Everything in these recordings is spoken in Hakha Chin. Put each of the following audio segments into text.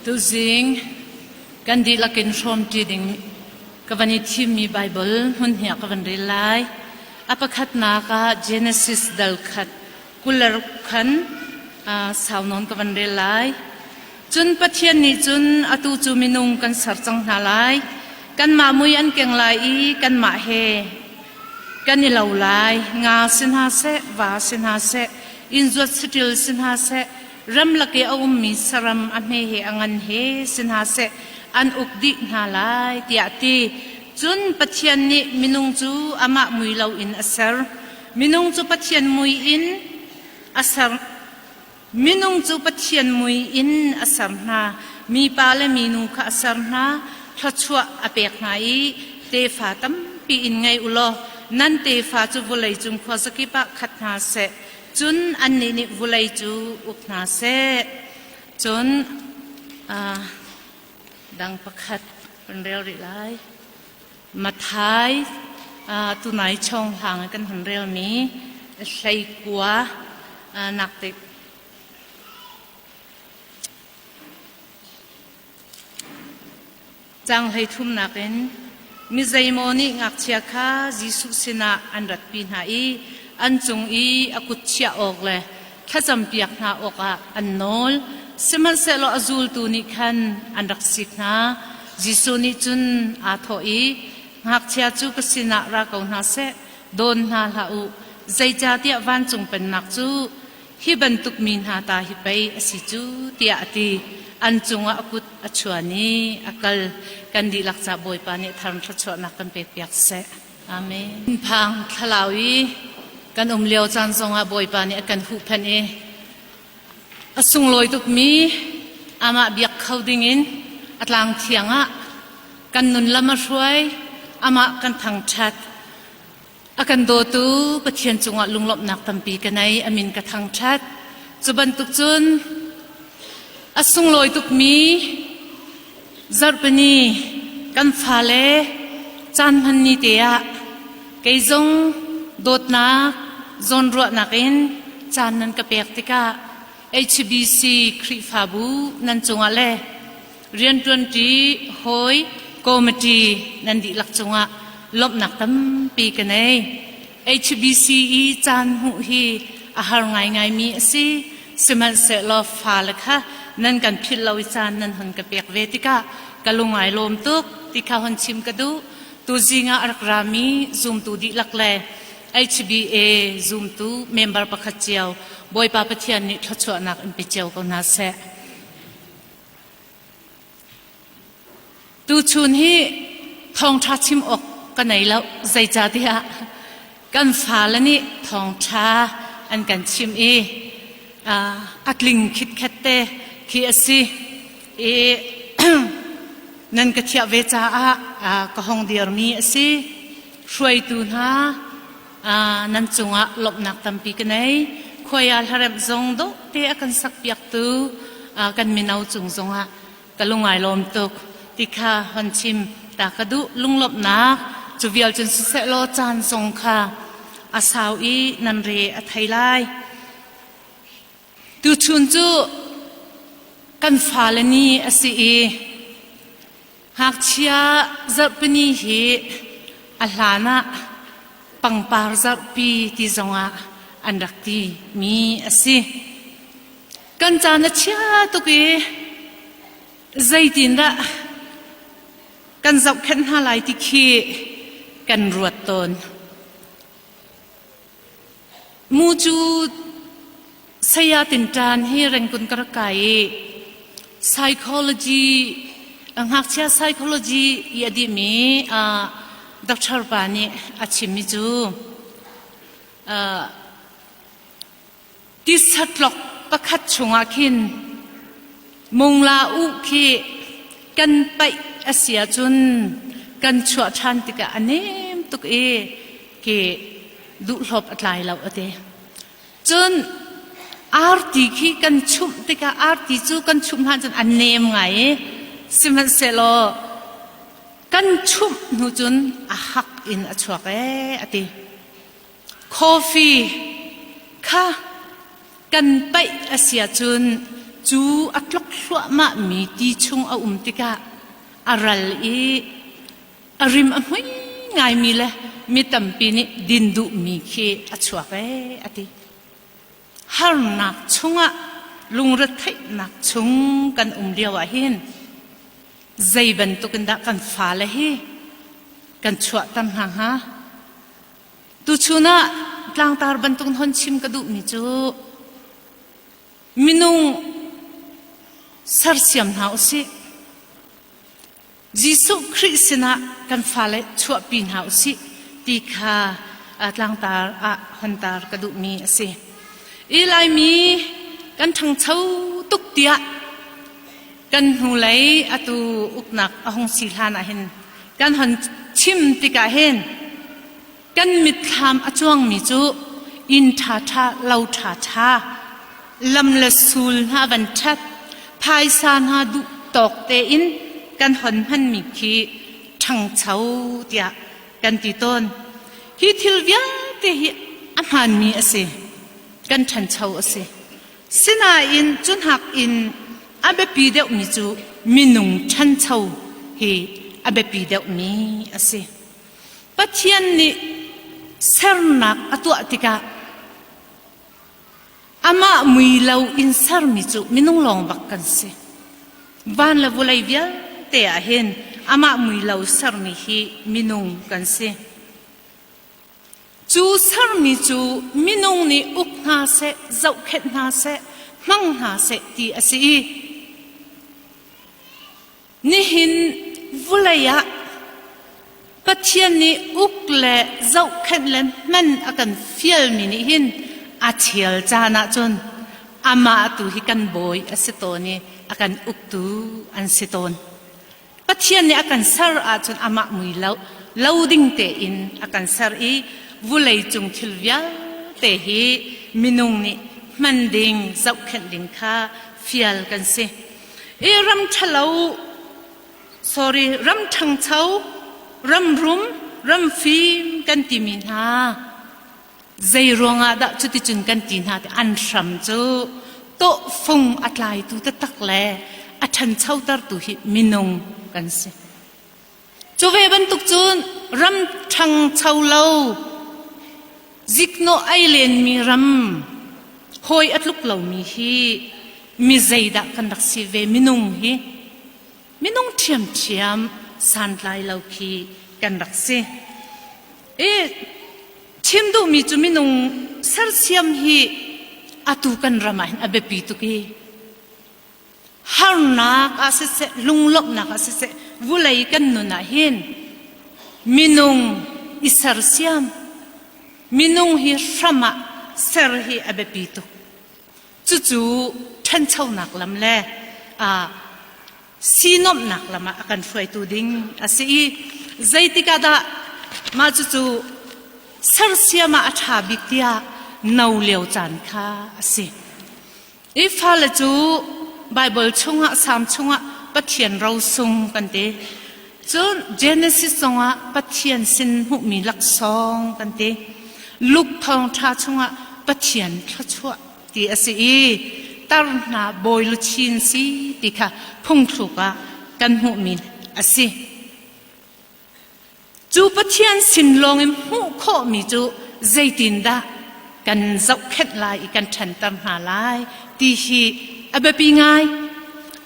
Tuzing kan dihlak in hrawmṭi ding ka van i thimmi Baibal hmun hi ah ka van rel lai. A pakhatnak ah Genesis dal khat 26 khan sau nawn ka van rel lai. Cun Pathian nih cun atu cu minung kan ser cang hna lai. Kanmah mui an keng lai i kanmah he kan i lo lai. Nga si hna seh, va si hna seh, inn zuat saṭil si hna seh, ramlak i a ummi saram a hme he a ngan he si hna seh an uk dih hna lai tiah a ti. Cun Pathian nih minung cu amah mui loin a ser. Minung cu Pathian mui in a ser. Minung cu Pathian mui in a ser hna. Mipa le minu kha a ser hna. Thluachuah a pek hna i tefa tampi in ngei u law nan tefa cu vawlei cung khuazakip ah khat hna seh. Cun annih nih vulei cu uk hna seh. Cun dang pakhat kan rel rih lai. Mathai tunai chong hlang kan hun relmi hleikua nak te Caang 13 in mi zeimaw nih ngakchia kha Jesuh sinah an ratpi hna i an cung i a kut chiah awk le thlacampiak hna awkah an nawl. Sihmanhsehlaw a zultu nih khan an rak sik hna. Jesuh nih cun aa thawh i, Ngakchia cu ka sinah ra ko hna seh, dawn hna hlah u, zeicahtiah vancung pennak cu Hi bantuk mi hna ta hi pei a si cu tiah a ti. An cungah a kut a chuan i a kal. Kan dihlak ca Bawipa nih thar thluachuahnak kan pekpiak seh. Amen. Phang thlalau i kan um lio caan zongah Bawipa nih a kan huhphenh i a sunglawi tukmi amah biak kho dingin a tlang thiang ah kan nun lam a hruai amah kan thangṭhat A kan dawtu Pathian cungah lunglawmhnak tampi ka nei, a min ka thangṭhat. Cu bantuk cun a sunglawi tukmi zarhpini kan fale caan hman ni te ah kei zong dawtnak zawnruahnak in caan nan ka pek tikah HBC Khrihfabu nan cungah le rianṭuanṭi hawi committee nan dihlak cungah lawmhnak tampi ka nei. HBC i caan hmuh hi a har ngaingaimi a si. Sihmanhsehlaw fale kha nan kan philh lo i caan nan hun ka pek ve tikah ka lung ai lawm tuk ti kha hun chim ka duh. Tuzing ah a rak rami zumtu dihlak le HBA zumtu member pakhat cio Bawipa Pathian nih thluachuahnak in pe cio ko hna seh. Tuchun hi thawngṭha chim awk ka nei lo. Zeicahtiah kan fale nih thawngṭha an kan chim i a tling khitkhet te khi a si. I nan ka thiah ve caah ka hong dirmi a si. Hruaitu hna nan cungah lawmhnak tampi ka nei. Khuaia hlaremh zong dawh te a kan sakpiaktu kan mino cung zongah ka lungai lawm tuk ti kha hon chim ta ka duh lunglawmhnak cu vial cun siseh law caan zong kha a sau i nan re a thei lai. Tuchun cu kan fale ni a si i Ngakchia zarhpini hi a hlan ah pangpar zarhpi ti zongah an rak ti mi a si. Kan caan a chia tuk i zeitindah kan zohkhenh hna lai ti khi kan ruat tawn. Mu cu saya tinṭan hi Rangoon ka rak kai i psychology ngakchia psychology i a dihmi doctor pa nih a chimmi cu Tisatlok pakhat chungah khin mungla u khi kan paih a si ahcun kan chuah ṭhan tikah a nem tuk i ki duhhlawp a tlai lo a ti. Cun arti khi kan chumh tikah arti cu kan chumh hlan cun a nem ngai i sihmanhsehlaw kan chumh hnu cun a hak in a chuak ee a ti. Coffee kha kan paih a si ahcun Cu a tlok thluahmahmi ti chung a um tikah a ral i a rim a hmui ngaimi le mi tampi nih din duhmi khi a chuak ee a ti. Harnak chungah lungretheihnak chung kan um lio ah hin zei bantuk in dah kan fale hi kan chuahter hna hnga? Tuchun ah tlangtar bantuk hon chim ka duhmi cu minung sersiam hna usih. Jesuh Khrih sinah kan fale chuahpi hna usih ti kha tlangtar ah hontar ka duhmi a si. I Laimi kan ṭhangcho tuk tiah kan hnulei atu uknak a hung si hlan ah hin kan hon chim tikah hin kan mitthlam a cuangmi cu inn ṭhaṭha lo ṭhaṭha lam le sul hna van ṭhat phaisa hna duh tawk tein kan hon hmanmi khi ṭhangcho tiah kan ti tawn. Hi thil vialte hi a hmaanmi a si. Kan ṭhancho a si. Sinain cu nakin a biapi deuhmi cu minung ṭhancho hi a biapi deuhmi a si. Pathian nih sernak a tuah tikah amah mui lo in sermi cu minung lawng bak kan si. Van le vawlei vialte ah hin amah mui lo sermi hi minung kan si. Cu sermi cu minung nih uk hna seh, zohkhenh hna seh, hmang hna seh ti a si i Nihin vulei ah Pathian nih uk le zohkhenh le hman a kan fialmi nih hin a thial caan ahcun amah tu hi kan bawi a si tawn i a kan uktu an si tawn. Pathian nih a kan ser ahcun amah mui lo, lo ding tein a kan ser i vulei cung thil vialte hi minung nih hman ding, zohkhenh ding kha fial kan si. I ram ṭhalo, sorry, ram ṭhangcho, ram rum, ram fim kan timi hna zei ruangah dah cuticun kan ti hna ti an hram cu tawhfung a tlaitu taktak le a ṭhanchotertu hi minung kan si. Cu ve bantuk cun ram ṭhangcho lo, ziknawh ei lenmi ram, hawi a tluk lomi hi mi zeidah kan rak si ve minung hi minung ṭhiamṭhiam santlai lo khi kan rak si. I chim duhmi cu minung sersiam hi atu kan ram ah hin a biapi tuk i harnak ah siseh lunglawmhnak ah siseh vulei kan nun ah hin minung i sersiam minung hi hram ah ser hi a biapi tuk cucu ṭhanchonak lam le sinomhnak lam ah a kan hruaitu ding a si i zeitik ah dah mah cucu sersiam ah a ṭha bik tiah no lio caan kha a si I fale cu Baibal chungah Salm chungah Pathian rosung kan ti. Cun Genesis zongah Pathian sin hmuhmi laksawng kan ti. Luke thawngṭha chungah Pathian thluachuah ti a si i tar hna bawi luchin si ti kha phungthluk ah kan hmuhmi a si. Cu Pathian sin lawngin hmuh khawhmi cu zeitindah kan zohkhenh lai i kan ṭhanter hna lai ti hi a biapi ngai.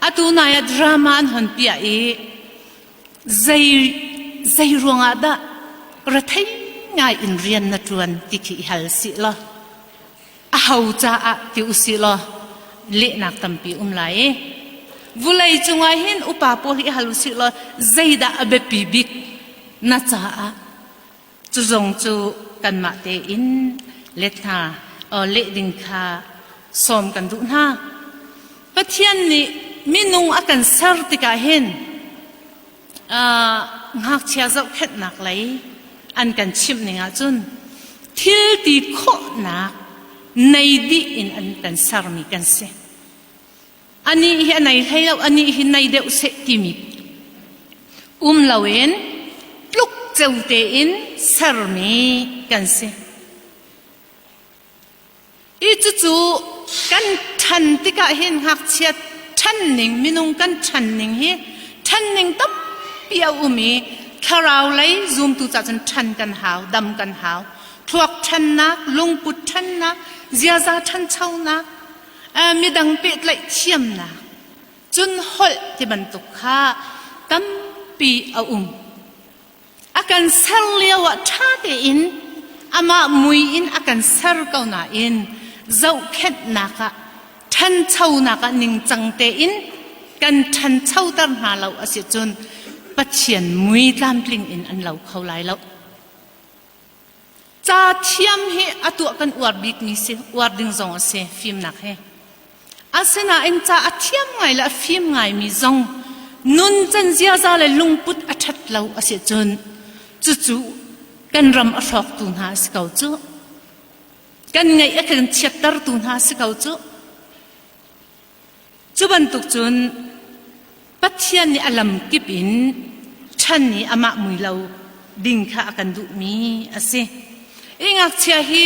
Atu nai ah drama an hon piah i zei, zei ruangah dah rethei ngai in rian na ṭuan ti khi i hal sih law aho caah ti usih law lehnak tampi um lai i vulei cungah hin upa pawl hi hal usih law zeidah a biapi bik na caah cu zong cu kanmah tein let hna leh ding kha sawm kan duh hna Pathian nih minung a kan ser tikah hin ngakchia zohkhenhnak lei an kan chimh ning ahcun thil ti khawhnak nei dih in an kan sermi kan si. Anih hi a nei hlei lo, anih hi nei deuh seh timi um loin tluk ceu tein sermi kan si. I cucu kan ṭhan tikah hin ngakchia ṭhanning minung kan ṭhanning hi ṭhanning tampi a um i thlarau lei zumtu cah cun ṭhan kan hau, dam kan hau. Thluak ṭhannak, lungput ṭhannak, ziaza ṭhanchonak, midang pehtlaih thiamnak, cun holh ti bantuk kha tampi a um. A kan ser lio ah ṭha tein amah mui in a kan ser ko nain zohkhenhnak ah ṭhanchonak ah ningcang tein kan ṭhanchoter hna lo a si cun Pathian mui tlamtling in an lo kho lai lo. Ca thiam hi a tuah kan uar bikmi si, uar ding zong a si, fimnak hi. Asinain ca a thiam ngai le a fim ngaimi zong nun can ziaza le lungput a ṭhat lo a si cun cucu kan ram a hrawktu hna a si ko cu. Kan ngaih a kan chiattertu hna a si ko cu. Cu bantuk cun Pathian nih a lamkip in ṭhan i amah mui lo ding kha a kan duhmi a si. I ngakchia hi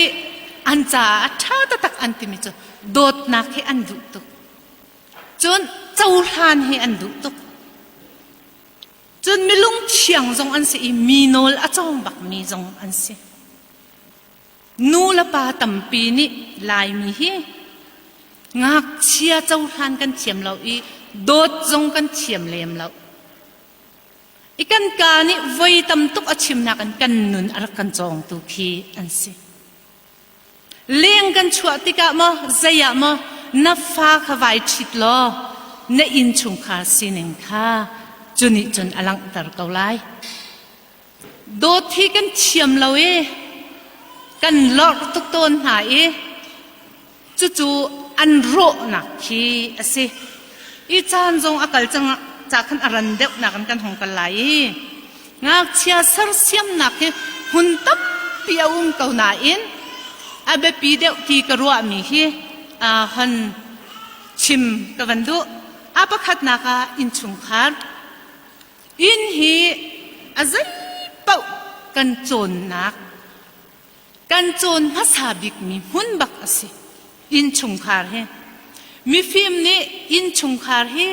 an caah a ṭha taktak an timi cu dawtnak hi an duh tuk. Cun cohlan hi an duh tuk. Cun milung thiang zong an si i mi nawl a cawng bakmi zong an si. Nu le pa tampi nih Laimi hi ngakchia cohlan kan thiam lo i dawt zong kan thiam lem lo. I kan kaa nih voi tam tuk a chimnak in kan nun a rak kan cawngtu khi an si. Leng kan chuah tikah maw zei ah maw na fa kha vai ṭhit law na innchungkhar sining kha cu nih cun a langhter ko lai. Dawt hi kan thiam lo i kan lorh tuk tawn hna i cucu an rawhnak khi a si. I caan zong a kal cang ca khan a ran deuh nak in kan hung kal lai i ngakchia sersiamnak hi hmun tampi a um ko nain a biapi deuh ti ka ruahmi hi hon chim ka van duh. A pakhatnak ah innchungkhar Inn hi a zeipaoh kan cawnnak, kan cawn hmasa bikmi hmun bak a si. Innchungkhar hi. Mifim nih innchungkhar hi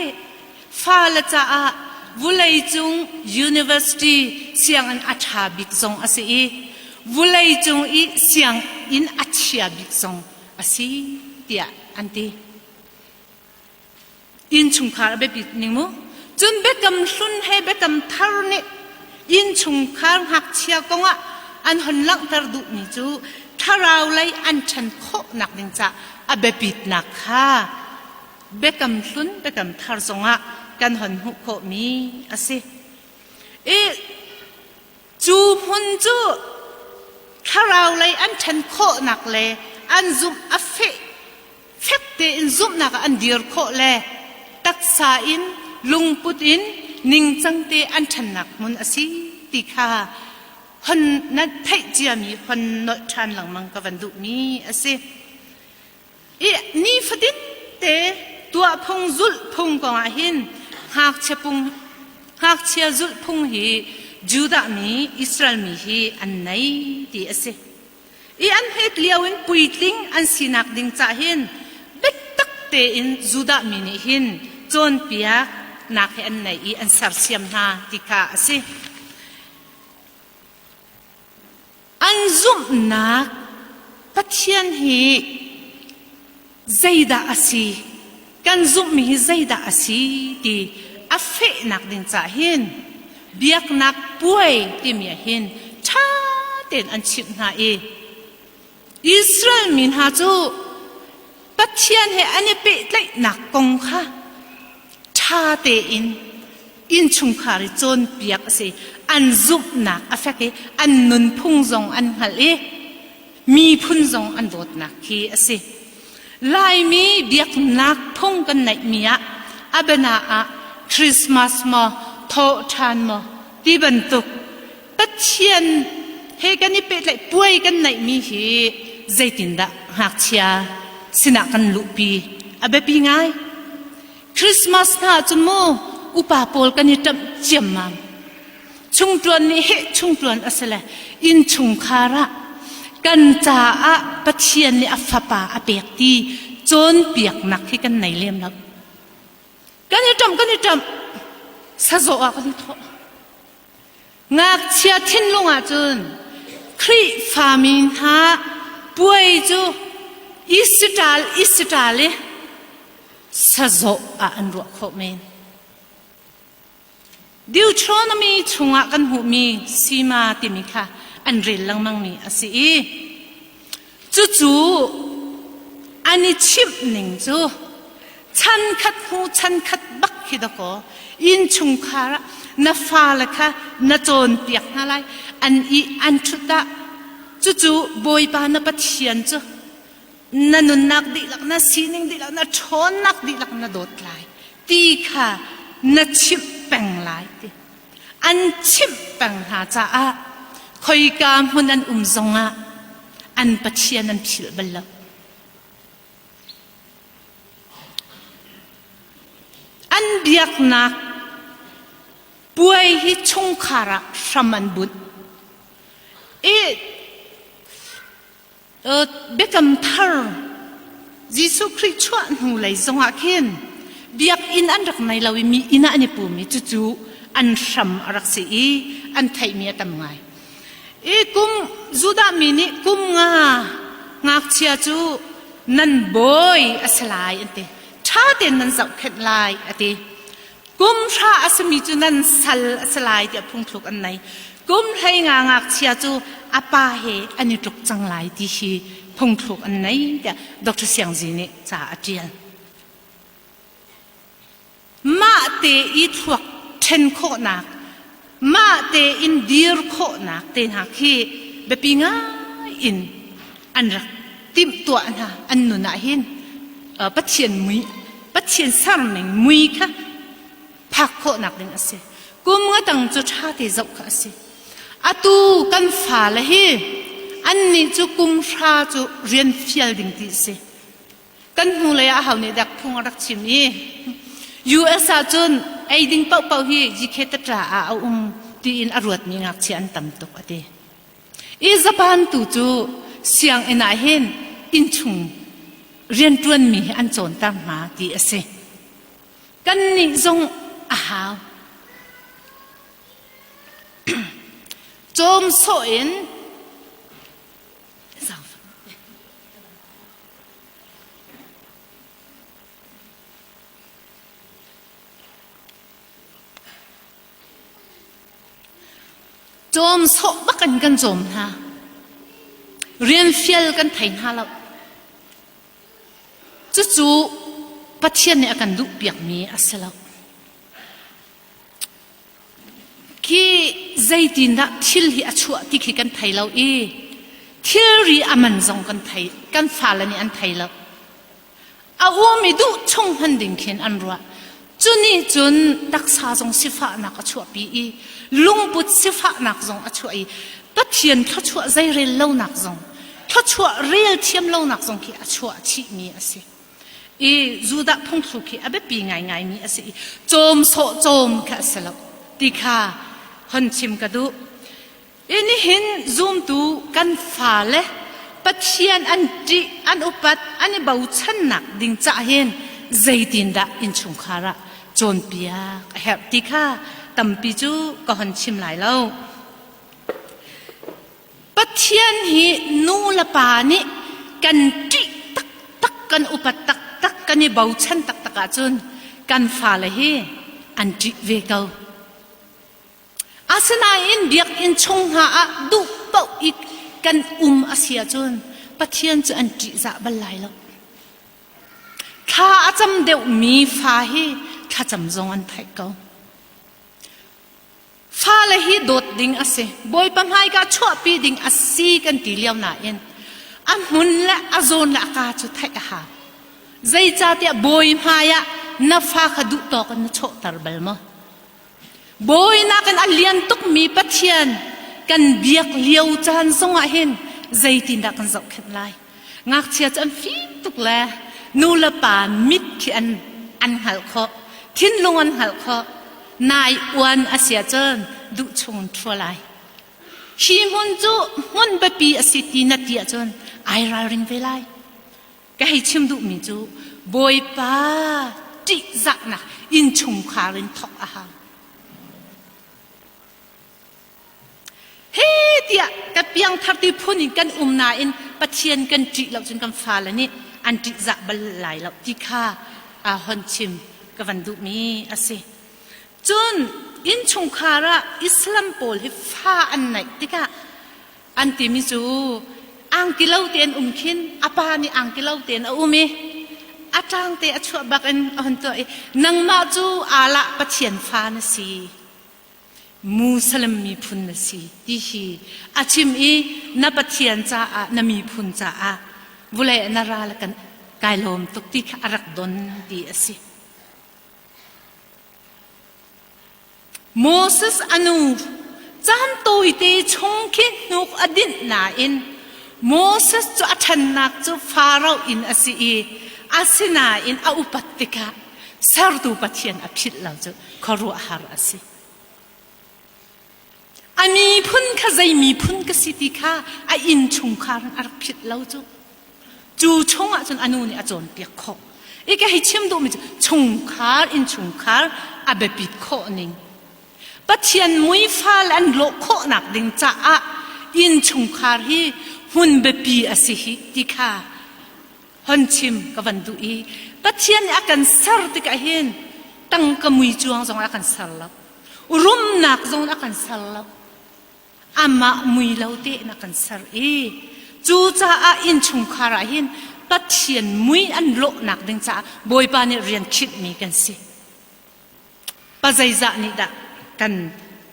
fale caah vuleicung university sianginn a ṭha bik zong a si i vuleicung i sianginn a chia bik zong a si tiah an ti. Innchungkhar a biapit ning mu. Cun biakam hlun he biakam thar nih innchungkhar ngakchia kongah an hon langhter duhmi cu thlarau lei an ṭhan khawhnak ding caah a biapitnak kha biakam hlun biakam thar zongah kan hon hmuh khawhmi a si. I cu hmun cu thlarau lei an ṭhan khawhnak le an zumh a feh fek tein zumhnak ah an dir khawh le taksa in lungput in ningcang te an ṭhannak hmun a si ti kha hon na theih ciami hon nolh ṭhan lengmang ka van duhmi a si. I nifatin te tuah phung zulh phung kongah hin ngakchia pung ngakchia zulh phung hi Judah mi Israel mi hi an nei ti a si. I an hmet lio in puitling an sinak ding cah hin biatak tein Judah mi nih hin cawnpiak nak hi an nei i an sersiam hna ti kha a si. An zumhnak Pathian hi zeidah a si, kan zumhmi hi zeidah a si ti a fehnak ding cah hin biaknak puai timi ah hin ṭha tein an chimh hna i Israel mi hna cu Pathian he an i pehtlaihnak kong kha ṭha tein innchungkhar i cawnpiak a si. An zumhnak a fek i an nunphung zong an hngalh i miphun zong an dawtnak khi a si. Laimi biaknak phung kan neihmi ah a biana ah Christmas maw thawhṭhan maw ti bantuk Pathian he kan i pehtlaih puai kan neihmi hi zeitindah ngakchia sinah kan luhpi a biapi ngai. Christmas hna cun mu upa pawl kan i ṭamh ciammam. Chungṭuan nih heh chungṭuan a si le innchungkhar ah. Kan caah Pathian nih a fapa a pek ti cawnpiaknak hi kan nei lem lo. Kan i ṭamh kan i ṭamh sazawh ah kan i thawh. Ngakchia thinlung ah cun Khrihfami hna puai cu Israel Israel i sazawh ah an ruah khawh men. Deuteronomy chungah kan hmuhmi Sima timi kha an rel lengmangmi a si i cucu an i chimh ning cu chan khat hnu chan khat bak khi dakaw innchungkhar ah na fale kha na cawnpiak hna lai an i an ṭhut ah cucu Bawipa na Pathian cu na nunnak dihlak na sining dihlak na ṭhawnnak dihlak na dawt lai ti kha na chimh peng lai ti an chimh peng hna caah khoika hmun an um zongah an Pathian an philh bal lo. An biaknak puai hi chungkhar ah hram an bunh. I Biakam thar Jesuh Khrih chuah hnu lei zongah khin biakinn an rak nei lo i mi inn ah an i pum i cucu an hram a rak si i an theihmi a tam ngai. I kum Judah mi nih kum nga ngakchia cu nan bawi a si lai an ti. Ṭha tein nan zohkhenh lai a ti. Kum hra a simi cu nan sal a si lai tiah phungthluk an nei. Kum 15 ngakchia cu a pa he an i tluk cang lai ti hi phungthluk an nei tiah Dr. Siang Zi nih ca a ṭial. Mah te i thluak ṭhen khawhnak, mah tein dir khawhnak te hna khi biapi ngai in an rak timhtuah hna an nun ah hin Pathian mui Pathian serning mui kha phak khawhnak ding a si. Kum nga tang cu ṭha te zoh kha a si. Atu kan fale hi annih cu kum hra cu rian fial ding ti a si. Kan hnulei ah ho nih dak phung a rak chim i US ah cun ei ding paohpaoh hi GK tatra ah a um tiin a ruatmi ngakchia an tam tuk a ti. I Japan tu cu sianginn ah hin innchung rianṭuanmi hi an cawnter hna ti a si. Kannih zong a hau. Cawm sawh in Cawm sawh bak in kan cawm hna. Rian fial kan thei hna lo. Cucu Pathian nih a kan duh piakmi a si lo. Khi zeitindah thil hi a chuah ti khi kan thei lo i thilri a man zong kan thei kan fale nih an thei lo. A um i duh chung hman ding khin an ruah. Cu nih cun taksa zong sifahnak a chuahpi i lungput sifahnak zong a chuah i Pathian thluachuah zeirel lonak zong thluachuah rel thiam lonak zong khi a chuah chihmi a si. I Judah phungthluk hi a biapi ngaingaimi a si i cawm sawh cawm kha a si lo ti kha hon chim ka duh. I nihin zumtu kan fale Pathian an ṭih, an upat, an i bochannak ding cah hin zeitindah innchungkhar ah cawnpiak a herh ti kha tampi cu ka hon chim lai lo. Pathian hi nu le pa nih kan ṭih taktak, kan upat taktak, kan i bochan taktak ahcun kan fale hi an ṭih ve ko. Asinain biakinn chung hna ah duh paoh i kan um a si ahcun Pathian cu an ṭihzah bal lai lo. Thla a cam deuhmi fa hi thlacam zong an theih ko. Fale hi dawt ding a si. Bawipa hmaika chuahpi ding a si kan ti lio nain a hmun le a zawn le a ka cu theih a hau. Zeicahtiah bawi hmai ah na fa kha duh tawk in na chawhter bal maw? Bawi nakin a lian tukmi Pathian kan biak lio caan zongah hin zeitindah kan zohkhenh lai? Ngakchia cu an fim tuk le nu le pa mit khi an an hngalh khawh, thinlung an hngalh khawh. Nai uan a si ahcun duh chung in ṭhua lai. Hi hmun cu hmun biapi a si ti na ti ahcun ai ralring ve lai. Ka hei chim duhmi cu Bawipa ṭihzahnak innchungkhar in thawk a hau. He tiah ka piangthar ti phun in kan um nain Pathian kan ṭih lo cun kan fale nih an ṭihzah bal lai lo ti kha aa hon chim ka van duhmi a si. Cun innchungkhar ah Islam pawl hi fa an neih tikah an timi cu angki lo tein um khin a pa nih angki lo tein a um i a ṭang te a chuah bak in a hun tuah i nangmah cu Allah Pathian fa na si Muslim miphun na si ti hi a chim i na Pathian caah na miphun caah vulei na ral kan kai lawm tuk ti kha a rak don ti a si. Moses a nu caan tawite chung khi hnuk a dinh nain Moses cu a ṭhannak cu Faro inn a si i asinain a upat tikah sertu Pathian a philh lo cu khuaruahhar a si. A miphun kha zei miphun ka si ti kha a innchungkhar in a rak philh lo cu. Cu chungah cun a nu nih a cawnpiak khawh. I ka hei chim duhmi cu chungkhar innchungkhar a biapit khawh ning. Pathian muifal an lawh khawhnak ding caah innchungkhar hi hmun biapi a si hi ti kha hon chim ka van duh i Pathian nih a kan ser tikah hin tangka mui cuang zong a kan ser lo rumnak zong a kan ser lo amah mui lo tein a kan ser i cucaah innchungkhar ah hin Pathian mui an lawhnak ding caah Bawipa nih rian khinhmi kan si. Pa zeizah nih dah kan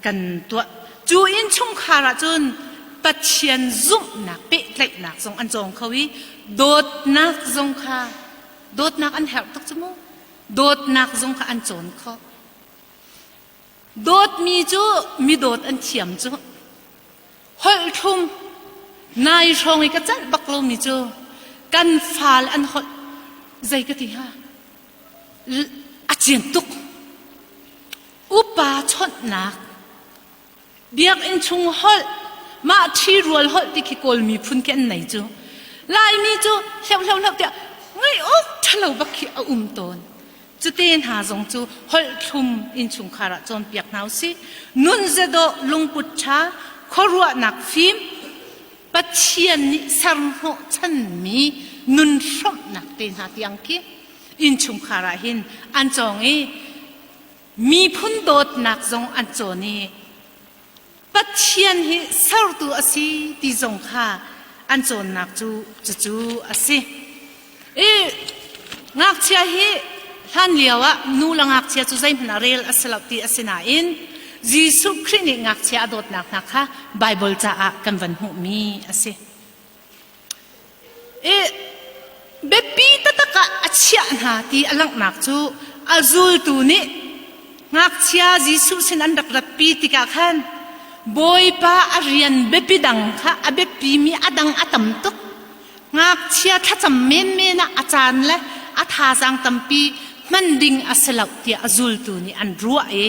kan tuah? Cu innchungkhar ah cun Pathian zumhnak pehtlaihnak zong an cawng kho i dawtnak zong kha dawtnak an herh tuk cu mu dawtnak zong kha an cawn khawh. Dawtmi cu mi dawt an thiam cu holh thlum nai hrawng i ka celh bak lomi cu kan fal an holh zei ka ti hnga a cian tuk. Upa chawnhnak biakinn chung holh mah ṭhirual holh ti khi Kawl miphun khi an nei cu. Laimi cu hleuh hleuh hleuh tiah ngaih awk ṭhalo bak khi a um tawn. Cute hna zong cu holh thlum innchungkhar ah cawnpiak hna usih. Nun zedawh lungput ṭha, khuaruahnak fim, Pathian nih serhnawh chanmi nun hrawmhnak te hna tiang khi innchungkhar ah hin an cawng i miphun dawtnak zong an cawn i Pathian hi sertu a si ti zong kha an cawnnak cu cucu a si. I ngakchia hi hlan lio ah nu le ngakchia cu zeihmanh ah rel a si lo ti a si nain Jesuh Khrih nih ngakchia a dawtnak hna kha Baibal caah kan van hmuhmi a si. I biapi taktak ah a chiah hna ti a langhnak cu a zultu nih ngakchia Jesuh sin an rak ratpi tikah khan Bawipa a rian biapi dang kha a biapimi a dang a tam tuk. Ngakchia thlacam menmen ah a caan le a thazaang tampi hman ding a si lo tiah a zultu nih an ruah i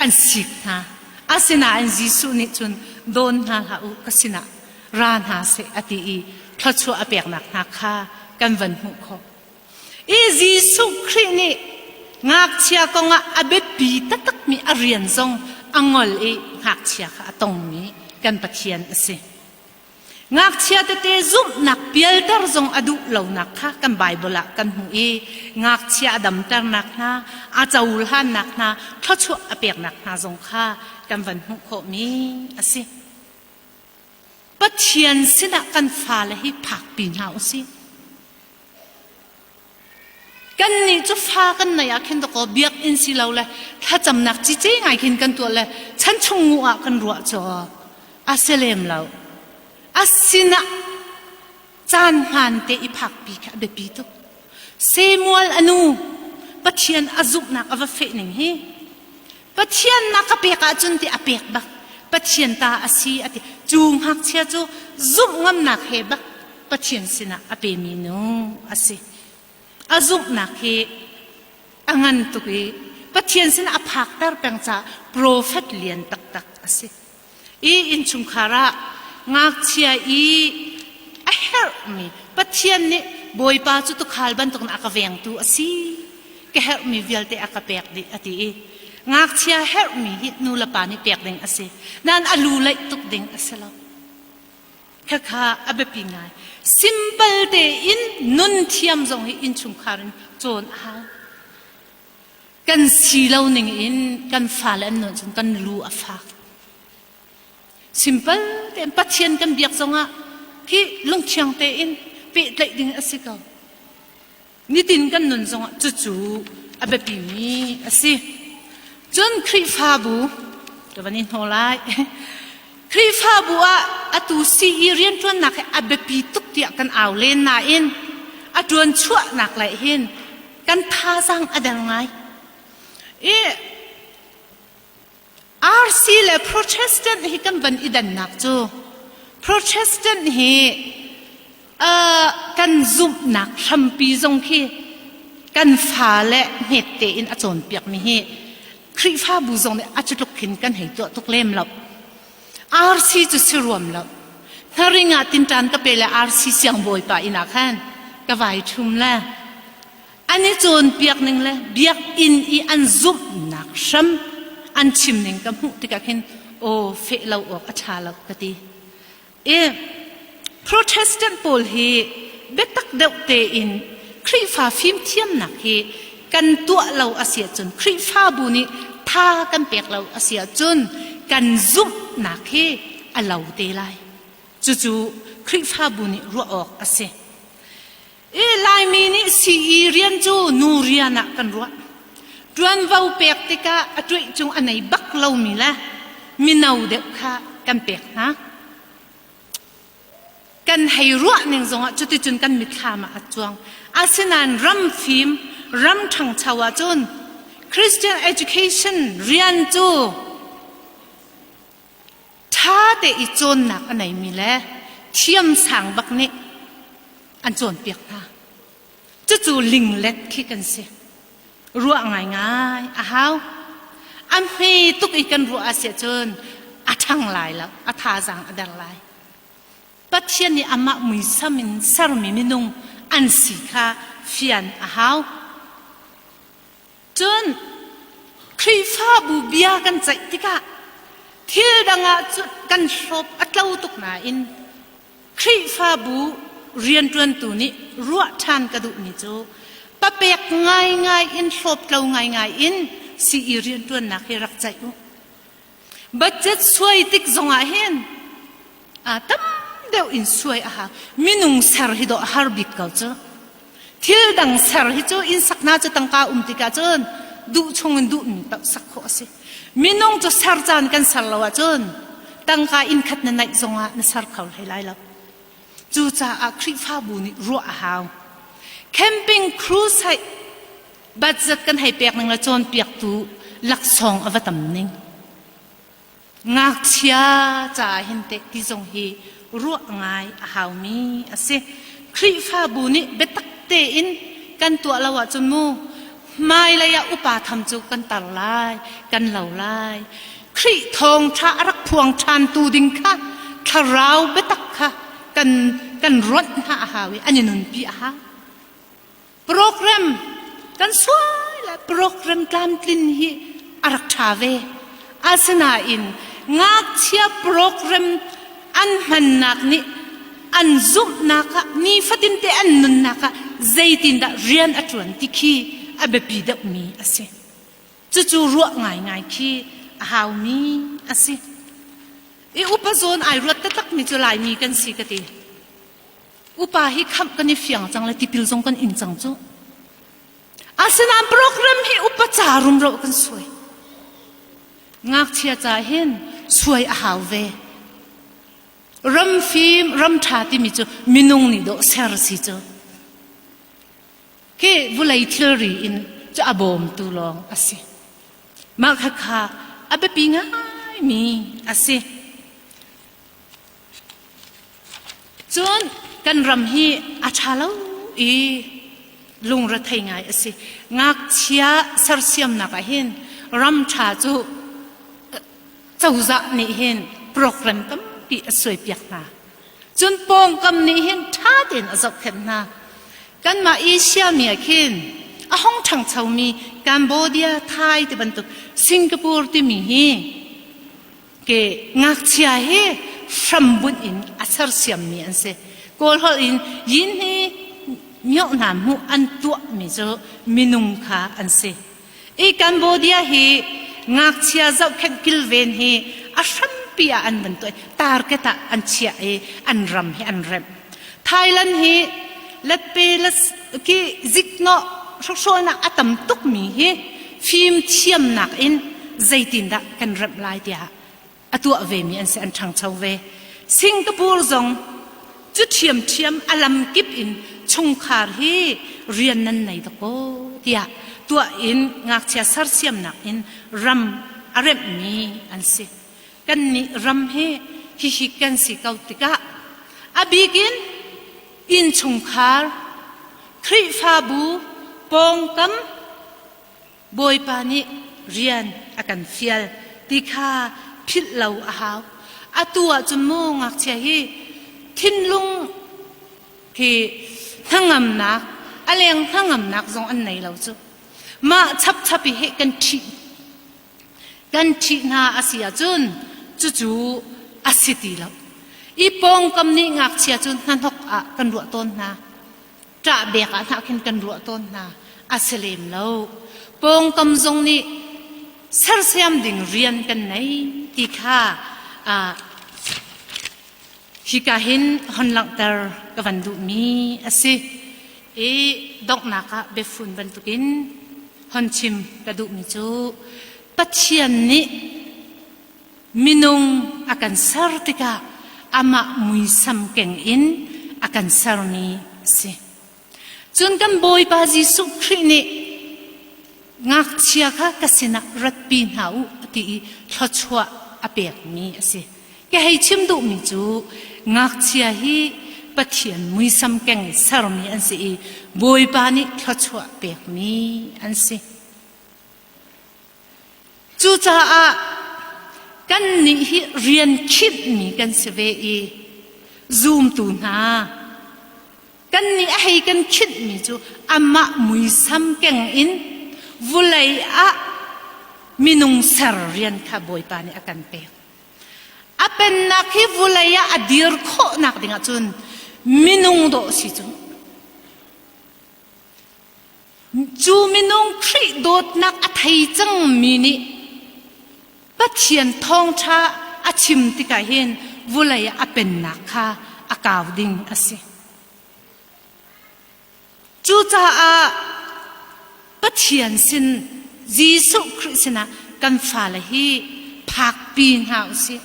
an sik hna. Asinain Jesuh nih cun dawn hna hlah u ka sinah ra hna seh a ti i thluachuah a peknak hna kha kan van hmuh khawh. I Jesuh Khrih nih ngakchia kongah a biapi taktakmi a rian zong a ngol i ngakchia kha a tongmi kan Pathian a si. Ngakchia tete zumhnak pialter zong a duh lonak kha kan Baibal ah kan hmuh i ngakchia a damternak hna, a cohlannak hna, thluachuah a peknak hna zong kha kan van hmuh khawhmi a si. Pathian sinah kan fale hi phakpi hna u sih. Kannih cu fa kan neih ah khin dakaw biakinn si lo le thlacamnak cice ngai khin kan tuah le chan chung ngu ah kan ruah cu a si lem lo. A sinah caan hmaan te i phakpi kha a biapi tuk. Samuel a nu Pathian a zumhnak a va feh ning hi Pathian na ka pek ahcun ti a pek bak Pathian ta a si a ti cu ngakchia cu zumh ngamnak he bak Pathian sinah a pemi nu a si. A zumhnak hi a ngan tuk i Pathian sinah a phakter peng caah profet lian taktak a si. I innchungkhar ah ngakchia i a herhmi Pathian nih Bawipa cu tukhal bantukin a ka vengtu a si ka herhmi vialte a ka pek dih a ti i ngakchia herhmi hi nu le pa nih pek ding a si nain a lu leih tuk ding a si lo. Khakha a biapi ngai. Simple tein nun thiam zong hi innchungkhar in cawn a hau. Kan si lo ning in kan fale an nun cun kan lu a fak. Simple tein Pathian kan biak zongah hi lungthiang tein pehtlaih ding a si ko. Nitin kan nun zongah cucu a biapimi a si. Cun Khrihfabu ka van i hnaw lai. Khrihfabu ah atu CE rianṭuannak hi a biapi tuk tiah kan au len nain a ṭuan chuahnak lei hin kan thazaang a der ngai. I RC le Protestant hi kan van i dannak cu Protestant hi uh, kan zumhnak hrampi zong khi kan fale hmet tein a cawnpiakmi hi Khrihfabu zong nih a cutluk khin kan hei tuah tuk lem lo. RC cu si ruam lo. Hnaring ah tinṭan ka pe le RC siangbawipa inn ah khan ka vai ṭhum le An i cawnpiak ning le biakinn i an zumhnak hram an chim ning ka hmuh tikah khin aw feh lo awk a ṭha lo ka ti. I Protestant pawl hi biatak deuh tein Khrihfa fimthiamnak hi kan tuah lo a si ahcun Khrihfabu nih tha kan pek lo a si ahcun kan zumhnak hi a lo te lai. Cucu Khrihfabu nih ruah awk a si. I Laimi nih sii rian cu nu rian ah kan ruah. Ṭuanvo pek tikah a ṭuih cung a nei bak lomi le mino deuh kha kan pek hna. Kan hei ruah ning zongah cuticun kan mitthlam ah a cuang. Asinain ram fim, ram ṭhangcho ahcun Christian education rian cu ṭha te i cawnnak a neimi le thiamsang bak nih an cawnpiak hna. Cucu linglet khi kan si. Ruah ngaingai a hau. A hme tuk i kan ruah a si ahcun a ṭhang lai lo, a thazaang a der lai. Pathian nih amah muisam in sermi minung an si kha fian a hau. Cun Khrihfabu bia kan ceih tikah thil dang ah cun kan hlawp a tlo tuk nain Khrihfabu rianṭuantu nih ruah ṭhan ka duhmi cu papek ngaingai in hlawptlo ngaingai in sii rianṭuannak hi rak ceih u. Budget suai tik zongah hin tam deuh in suai a hau. Minung ser hi dawh a har bik ko cu. Thil dang ser hi cu inn sak hna cu tangka um tikah cun duh chung in duhmi paoh sak khawh a si. Minung cu ser caan kan ser lo ahcun tangka inn khat na naih zongah na ser kho hlei lai lo. Cucaah Khrihfabu nih ruah a hau. Camping crusade budget kan hei pek ning le cawnpiaktu laksawng a va tam ning. Ngakchia caah hin teh ti zong hi ruah ngai a haumi a si. Khrihfabu nih biatak tein kan tuah lo ahcun mu hmailei ah upa tham cu kan tar lai, kan lo lai. Khrih thawngṭha a rak phuang ṭhantu ding kha thlarau biatak kha kan kan ronh hna a hau i an i nunpi a hau. Program kan suai le program tlamtlin hi a rak ṭha ve. Asinain ngakchia program an hmannak nih an zumhnak ah nifatinte an nunnak ah zeitindah rian a ṭuan ti khi a biapi deuhmi a si. Cucu ruah ngaingai khi a haumi a si. I upa zawn ai ruat taktakmi cu Laimi kan si ka ti. Upa hi khamh kan i fiang cang le tipil zong kan ing cang cu. Asinain program hi upa ca rumro kan suai. Ngakchia ca hin suai a hau ve. Ram fim, ram ṭha timi cu minung nih dawh ser si cu. Khi vulei thilri in cu a bawmtu lawng a si. Mah khakha a biapi ngaimi a si. Cun kan ram hi a ṭha lo i lungrethei ngai a si. Ngakchia sersiamnak ah hin ram ṭha cu cozah nih hin program tampi a suaipiak hna. Cun pawngkam nih hin ṭha tein a zohkhenh hna. Kanmah Asia mi ah khin a hung ṭhangchomi Cambodia, Thai ti bantuk Singapore timi hi ke ngakchia hi hrambunh in a sersiammi an si. Kawl holh in yin hi mioh hna hmuh an tuahmi cu minung kha an si. I Cambodia hi ngakchia zohkhenh kilven hi a hrampi ah an van tuah i target ah an chiah i an ram hi an remh. Thailand hi letpe ki ziknawh hrokhrawlnak a tam tukmi hi fimthiamnak in zeitindah kan remh lai tiah a tuah vemi an si an ṭhangcho ve. Singapore zong cu ṭhiamṭhiam a lamkip in chungkhar hi rian nan nei dakaw tiah tuah in ngakchia sersiamnak in ram a remhmi an si. Kannih ram hi hihi kan si ko tikah a bik in innchungkhar, Khrihfabu, pawngkam Bawipa nih rian a kan fial ti kha philh lo a hau. Atu ahcun mu ngakchia hi thinlung hi hnangamnak, a leng hnangamnak zong an nei lo cu. Mah chapchap i he kan ṭhih kan ṭhih hna a si ahcun cucu a si ti lo. I pawngkam nih ngakchia cu hnahnok ah kan ruah tawn hna. Ṭahbek ah hna khin kan ruah tawn hna. A si lem lo. Pawngkam zong nih sersiam ding rian kan nei ti kha hika hin hon langhter ka van duhmi a si. I donghnak ah biafun bantukin hon chim ka duhmi cu Pathian nih Minung a kan ser tikah amah muisam keng in a kan sermi a si. Cun kan Bawipa Jesuh Khrih nih ngakchia kha ka sinah ratpi hna u ti i thluachuah a pekmi a si. Ka hei chim duhmi cu ngakchia hi Pathian muisam keng i sermi an si i Bawipa nih thluachuah pekmi an si. Cucaah kannih hi rian khinhmi kan si ve i zumtu hna kannih a hei kan khinhmi cu amah muisam keng in vulei ah minung ser rian kha Bawipa nih a kan pek. A pennak hi vulei ah a dir khawhnak dingah cun minung dawh si cu Cu minung Khrih dawtnak a thei cangmi nih Pathian thawngṭha a chim tikah hin vulei ah a pennak kha a kau ding a si. Cucaah Pathian sin Jesuh Khrih sinah kan fale hi phakpi hna u sih.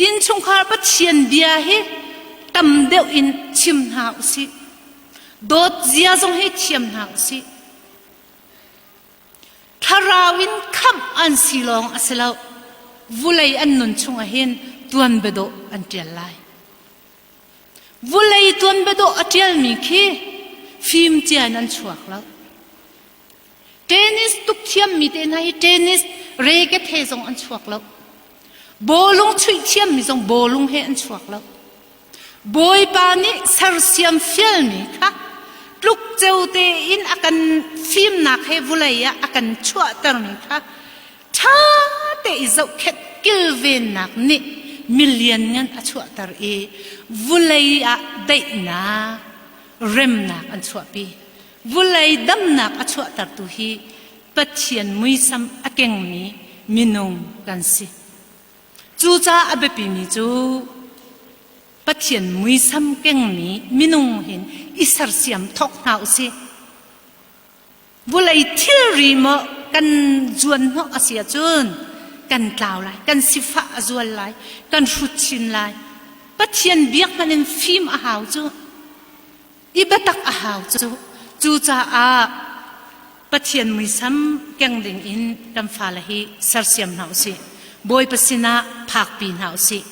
Innchungkhar Pathian bia hi tam deuh in chim hna u sih. Dawt zia zong hi thiam hna u sih. Thlarau in khamh an si lawng a si lo. Vulei an nun chungah hin tuan biadawh an ṭial lai. Vulei tuan biadawh a ṭialmi khi fim cia in an chuak lo. Tennis tuk thiammi te hna hi tennis racket he zong an chuak lo. Bawlung chuih thiammi zong bawlung he an chuak lo. Bawipa nih sersiam fialmi kha tlukceo tein a kan fimnak he vulei ah a kan chuahtermi kha ṭha te i zohkhenh kilvennak nih milian ngan a chuahter i vulei ah daihnak remnak an chuahpi. Vulei damnak a chuahtertu hi Pathian muisam a kengmi minung kan si. Cucaah a biapimi cu Pathian muisam kengmi minung hin i sersiam thawk hna u sih. Vulei thilri maw kan zuan hnawh a si ahcun kan tlau lai, kan sifah a zual lai, kan hrut chin lai. Pathian biak hmanh in fim a hau cu. I biatak a hau cu. Cucaah Pathian muisam keng ding in kan fale hi sersiam hna usih. Bawipa sinah phakpi hna usih.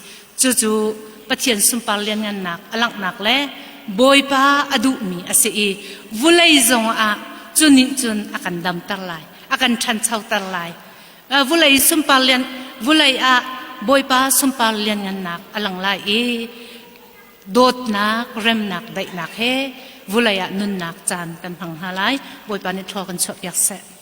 Cucu Pathian sunpar lianngannak a langhnak le Bawipa a duhmi a si i vulei zong ah cu nih cun a kan damter lai, a kan ṭhanchoter lai. Vulei sunpar lian Vulei ah Bawipa sunpar lianngannak a lang lai i dawtnak, remnak, daihnak he vulei ah nunnak caan kan hmang hna lai. Bawipa nih thaw kan chuahpiak seh.